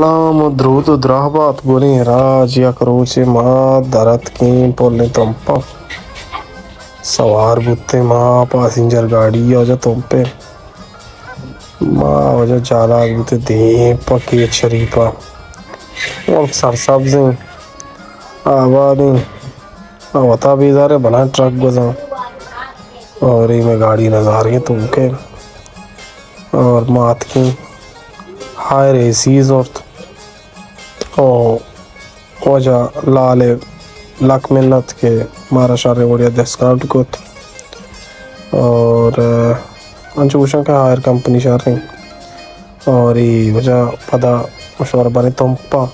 سلام و درود و دراہ بات گلیں راج۔ یک روچے ما در اتکیں پلیں تمپ ءَ، سوار بوتیں ما پاسنجر گاڑی ءَ، واجہ تمپ ءَ۔ ما واجہ چالاک بوتیں دیم پہ کیچ شریف ءَ۔ ملک سرسبزیں، آبادیں۔ آ وتا بیزار ءَ بلاہیں ٹرک گوزاں۔ اور اے مئے گاڑی نزارگیں توک ءَ۔ اور ما اتکیں ہائر اے سی زرت۔ او واجہ لال ءَ لک منت کہ مارا شریں وڑے ءَ ڈسکاؤنٹ کت۔ اور، آ، انچو گوشاں کہ ہائر کمپنی شریں۔ اور اے واجہ پدا مشوار باریں تمپ ءَ۔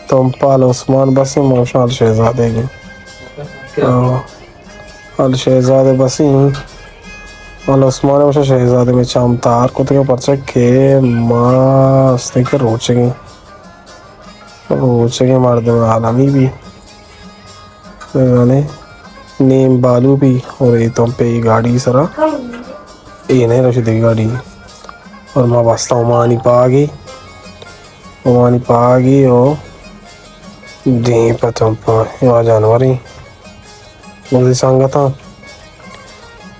تمپ ءَ آل عثمان بسیں، ما گوشاں آل شہزادے گیں۔ آ، آل شہزادے بسیں۔ آل عثمان ءَ گوشاں شہزادے مئے چم تار کتگیں، پرچا کہ ما استیں کہ روچگیں، روچگیں مردم عالمی بی۔ زانے نیم بالو بی اور اے تمپ ءَ اے گاڑی سرا، اے نہ رشی دگہ گاڑی۔ اور ما بستاں عمانی پاگی، عمانی پاگی او دیم پہ تمپ ءَ۔ اے وا جانوریں بازیں سنگتاں۔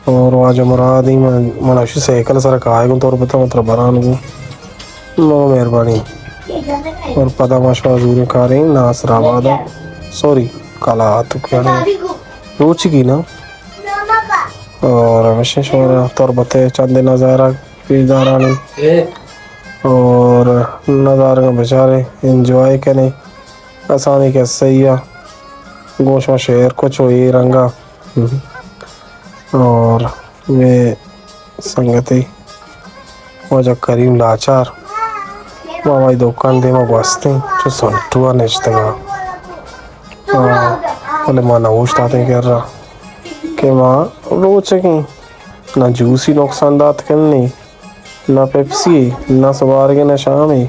اور واجہ مراد ایں، من، من اشی سائیکل سرا کائے گوں تربت ءَ، من ترا بران گوں۔ نو مہربانی۔ اور پدا ما شما زوریں کاریں ناصر آباد ءَ۔ سوری، کلا تو کیا روچی کی نا۔ اور ہمیشہ شما تربت ءَ چند نظارہ پیش دارانی۔ اور نظارہ بچارے، انجوائے کنے۔ کسانیں کسہ ءَ گوں شما شیئر کو چو اے رنگا۔ اور مئے سنگتے واجہ کریم لاچار، ما ہمائی دکان دیما گوستیں، چو سنٹو ءَ نشتگا۔ آ، بلے ما نہ اوشتاتیں کرا کہ ما روچگیں، نہ جوسی نقصان دات کنی۔ نہ پیپسی، نہ سبارگے، نہ شامی۔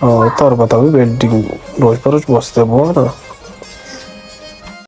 او تربت ءَ بی بیڈنگ روچ پہ روچ بستے بوانا۔